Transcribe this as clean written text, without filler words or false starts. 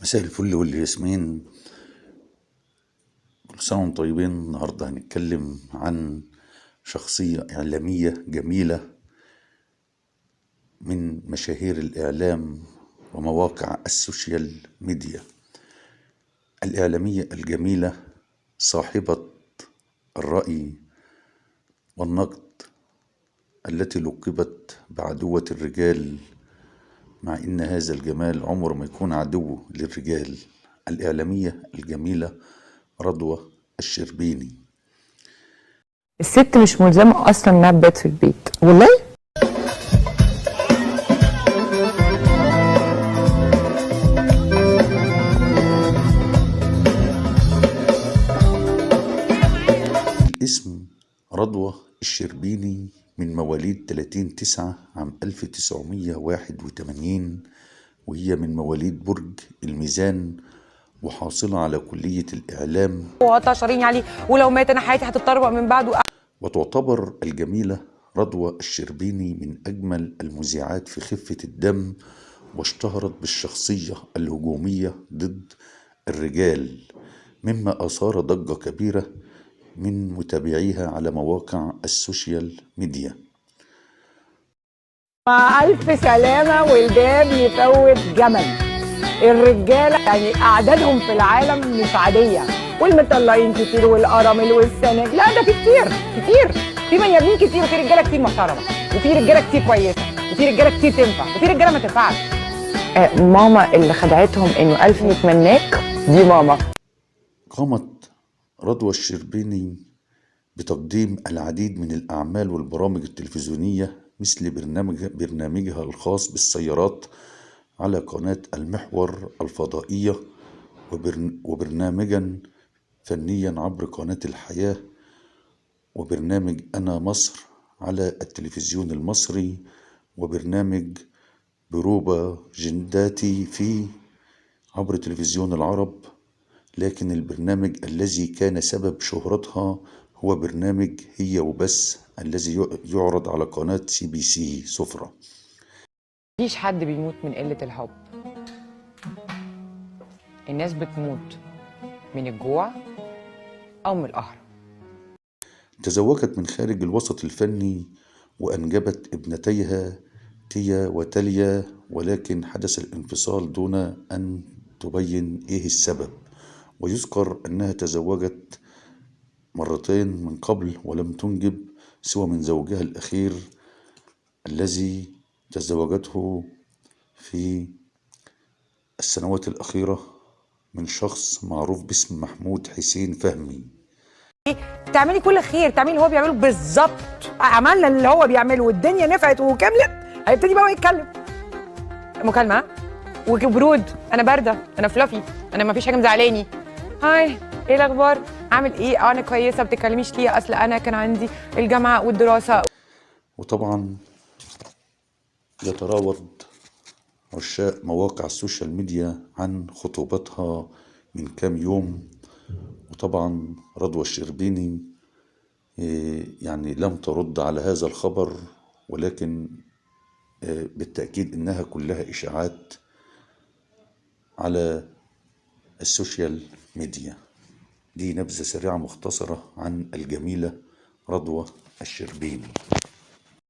مساء الفل والياسمين، كل سنة وانتم طيبين. النهاردة هنتكلم عن شخصية إعلامية جميلة من مشاهير الإعلام ومواقع السوشيال ميديا، الإعلامية الجميلة صاحبة الرأي والنقد التي لقبت بعدوة الرجال، مع إن هذا الجمال عمره ما يكون عدو للرجال. الإعلامية الجميلة رضوى الشربيني. الست مش ملزمة أصلا إنها تبات في البيت. والله الاسم رضوى الشربيني من مواليد 30/9 عام 1981، وهي من مواليد برج الميزان، وحاصلة على كلية الإعلام، وقطع شراييني عليه، ولو مات أنا حياتي هتتطربق من بعده. وتعتبر الجميلة رضوى الشربيني من أجمل المذيعات في خفة الدم، واشتهرت بالشخصية الهجومية ضد الرجال، مما أثار ضجة كبيرة من متابعيها على مواقع السوشيال ميديا. مع ألف سلامة، والباب يفوت جمل. الرجالة يعني أعدادهم في العالم مش عادية، والمطلعين كتير والأرامل والسناج، لا ده في كتير كتير، في بني آدمين كتير، وفي رجالة كتير محترمة، وفي رجالة كتير كويسة، وفي رجالة كتير تنفع، وفي رجالة ما تنفعش. ماما اللي خدعتهم إنه ألف يتمناك دي ماما. قامت رضوى الشربيني بتقديم العديد من الأعمال والبرامج التلفزيونية، مثل برنامجها الخاص بالسيارات على قناة المحور الفضائية، وبرنامجا فنيا عبر قناة الحياة، وبرنامج أنا مصر على التلفزيون المصري، وبرنامج بروبا جنداتي في عبر تلفزيون العرب. لكن البرنامج الذي كان سبب شهرتها هو برنامج هي وبس الذي يعرض على قناة سي بي سي سفرة. مفيش حد بيموت من قلة الحب، الناس بتموت من الجوع أو من القهر. تزوجت من خارج الوسط الفني وأنجبت ابنتيها تيا وتاليا، ولكن حدث الانفصال دون أن تبين إيه السبب. ويذكر أنها تزوجت مرتين من قبل ولم تنجب سوى من زوجها الأخير الذي تزوجته في السنوات الأخيرة من شخص معروف باسم محمود حسين فهمي. تعملي كل خير، تعملي اللي هو بيعمله بالظبط، عملنا اللي هو بيعمله والدنيا نفعت وكملت، هيبتدي بقى يتكلم مكالمة وبرود، أنا باردة، أنا فلافي، أنا ما فيش حاجة مزعلاني، هاي إيه الأخبار، عامل إيه، أنا كويسة، ما بتتكلميش ليه، أصل أنا كان عندي الجامعة والدراسة. وطبعا يتراود عشاق مواقع السوشيال ميديا عن خطوبتها من كام يوم، وطبعا رضوى الشربيني لم ترد على هذا الخبر، ولكن بالتأكيد إنها كلها إشاعات على السوشيال ميديا. دي نبذة سريعة مختصرة عن الجميلة رضوى الشربيني.